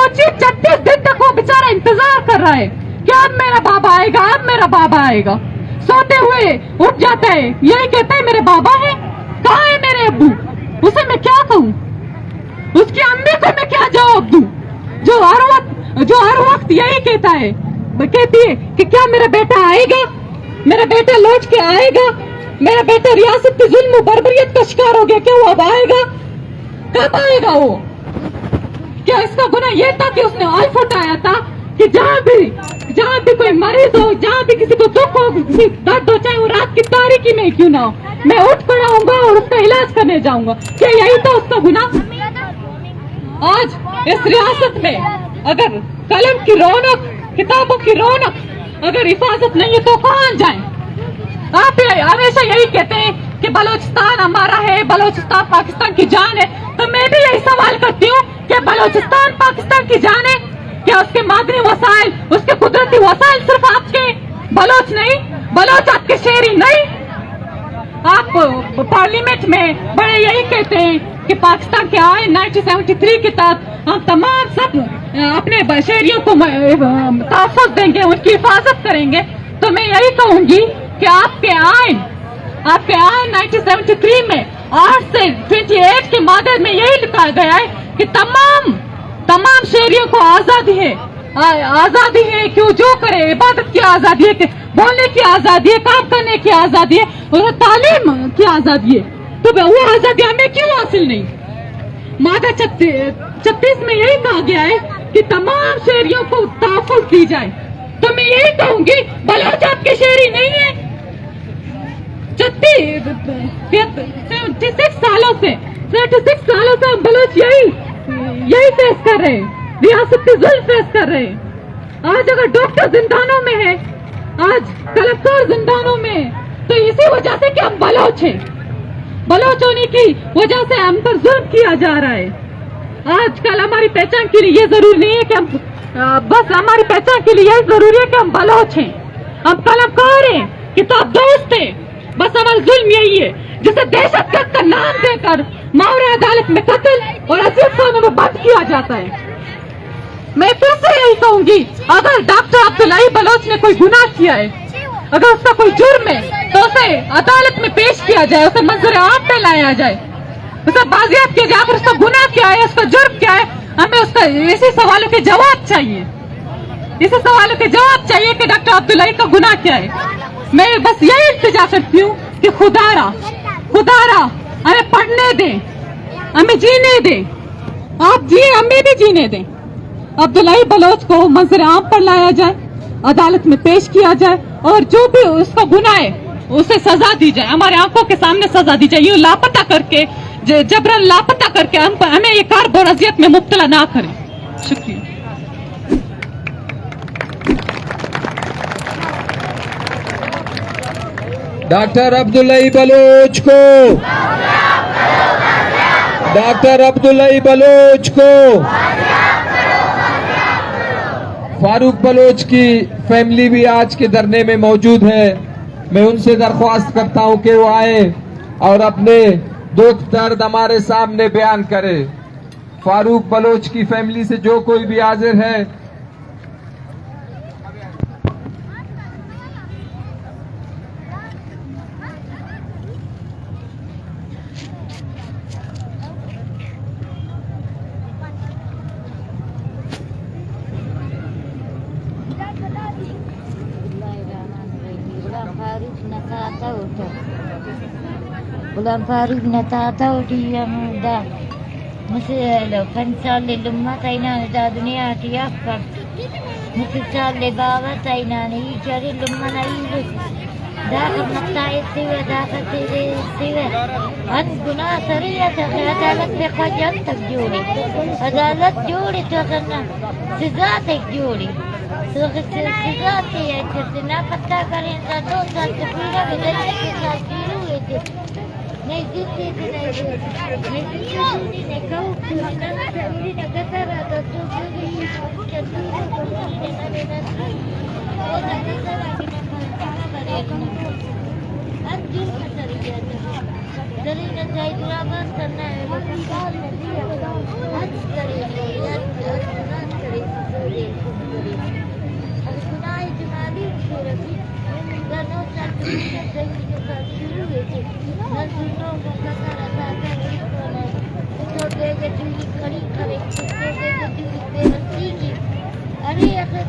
پچیس چھتیس دن تک وہ बेचारा इंतजार कर रहा है कि अब मेरा बाबा आएगा, अब मेरा बाबा आएगा। सोते हुए उठ जाता है, यही कहता है, मेरे बाबा है, कहाँ है मेरे अब्बू? उसे मैं क्या कहूँ? उसकी अम्मी को मैं क्या जवाब दूँ, जो हर वक्त, जो हर वक्त यही कहता है, कहती है कि क्या मेरा बेटा आएगा, मेरा बेटा लौट के आएगा, मेरा बेटा रियासत की जुल्म बर्बरियत का शिकार हो गया, क्या वो अब आएगा? कब आएगा वो? क्या इसका गुनाह ये था कि उसने हल्फ उठाया था कि जहाँ भी, जहाँ भी कोई मरीज हो, जहाँ भी किसी को दुख हो, किसी दर्द हो, चाहे वो रात की तारीकी में क्यों ना हो, मैं उठ खड़ा हूँगा और उसका इलाज करने जाऊँगा? क्या यही था उसका गुनाह? आज इस रियासत में अगर कलम की रौनक, किताबों की रौनक अगर हिफाजत नहीं है तो कहाँ जाएं? आप ये हमेशा यही कहते हैं कि बलूचिस्तान हमारा है, बलूचिस्तान पाकिस्तान की जान है, तो मैं भी यही सवाल करती हूँ कि बलूचिस्तान पाकिस्तान की जान है? क्या उसके मादनी वसाइल, उसके कुदरती वसाइल सिर्फ आपके? बलोच नहीं, बलोच आपके शेर ही नहीं। आप पार्लियामेंट में बड़े यही कहते हैं कि पाकिस्तान के आइन नाइनटीन सेवेंटी थ्री के तहत हम तमाम सब, अ, अपने ब-, शहरियों को म-, अ, तहफ़्फ़ुज़ देंगे, उनकी हिफाजत करेंगे। तो मैं यही कहूंगी कि आपके आइन, आपके आइन नाइनटीन सेवेंटी थ्री में आठ से ट्वेंटी एट के मादे में यही लिखा गया है कि तमाम, तमाम शहरियों को आजादी है, आ-, आजादी है कि वो जो करे, इबादत की आजादी है, कि बोलने की आजादी है, काम करने की आजादी है, और तालीम की आजादी है। तो वो आजादी हमें क्यों हासिल नहीं? मादा छत्ती-, छत्तीस में यही कहा गया है कि तमाम शहरियों को तहफ़्फ़ुज़ दी जाए। तो मैं यही कहूंगी, बलोच आपके शेर ही नहीं है। छत्तीस, सेवेंटी सिक्स सालों से, सेवेंटी सिक्स सालों से हम बलोच यही, यही फेस कर रहे हैं, रियासत पे जुल्म फेस कर रहे हैं। आज अगर डॉक्टर जिंदानों में है, आज कलमकार जिंदानों में है, तो इसी वजह से कि हम बलोच हैं। बलोच होने की वजह से हम पर जुल्म किया जा रहा है। आजकल हमारी पहचान के लिए ये जरूरी नहीं है कि हम, अ, बस हमारी पहचान के लिए ये जरूरी है कि हम बलोच हैं, हम कलमकार हैं, किताब दोस्त हैं। बस हमारा जुल्म यही है, जिसे दहशतगर्द का नाम देकर मावरा अदालत में कत्ल और अजीज खानों में बंद किया जाता है। मैं फिर से यही कहूंगी, अगर डॉक्टर अब्दुल्लाई बलोच ने कोई गुनाह किया है, अगर उसका कोई जुर्म है, तो उसे अदालत में पेश किया जाए, उसे मंजर आम पे लाया जाए, उसे बाजियाब किया जाए। आखिर उसका गुनाह क्या है, उसका जुर्म क्या है? हमें उसका, इसी सवालों के जवाब चाहिए, इसी सवालों के जवाब चाहिए कि डॉक्टर अब्दुल्लाई का गुनाह क्या है। मैं बस यही इल्तिजा करती हूँ कि खुदारा, खुदारा, हमें पढ़ने दें, हमें जीने दें। आप जिए, हमें भी जीने दें। अब्दुल्लाई बलोच को मंजर आम पर लाया जाए, अदालत में पेश किया जाए और जो भी उसका गुनाह है, उसे सजा दी जाए, हमारे आंखों के सामने सजा दी जाए। यूं लापता करके, ज-, जबरन लापता करके हम, हमें ये कारब और अजियत में मुब्तला ना करें। शुक्रिया। डॉक्टर अब्दुल्लाई बलोच को, डॉक्टर अब्दुल्लाई बलोच को। फारूक बलोच की फैमिली भी आज के धरने में मौजूद है। मैं उनसे दरख्वास्त करता हूं कि वो आए और अपने दुख दर्द हमारे सामने बयान करें। फारूक बलोच की फैमिली से जो कोई भी हाजिर है, غلام فاروق نہ تھا تھا ہوتا۔ غلام فاروق نہ تھا تھا ہوتی ہم دا۔ مسے لو پنچ سال لمہ تینا دا دنیا ٹی اف کر۔ مسے سال لے بابا تینا نہیں چرے لمہ نہیں۔ داخل متا ایتیوہ، داخل تیرے ایتیوہ۔ انت گناہ سرے ات، عدالت بے خواجہ انت تک جوڑے۔ عدالت جوڑے تو اگر نہ سزا تک جوڑے۔ تو اگر س-، سزا تے ہے، چرتے نہ پتہ کریں، تا دو سال تو پورا گزر، سال پیرو ہے تے۔ نہیں دیتے تے نہیں دیتے۔ نہیں دیتے تے نہیں کہو، نہ ضروری نہ گزر آتا تو ارے اخر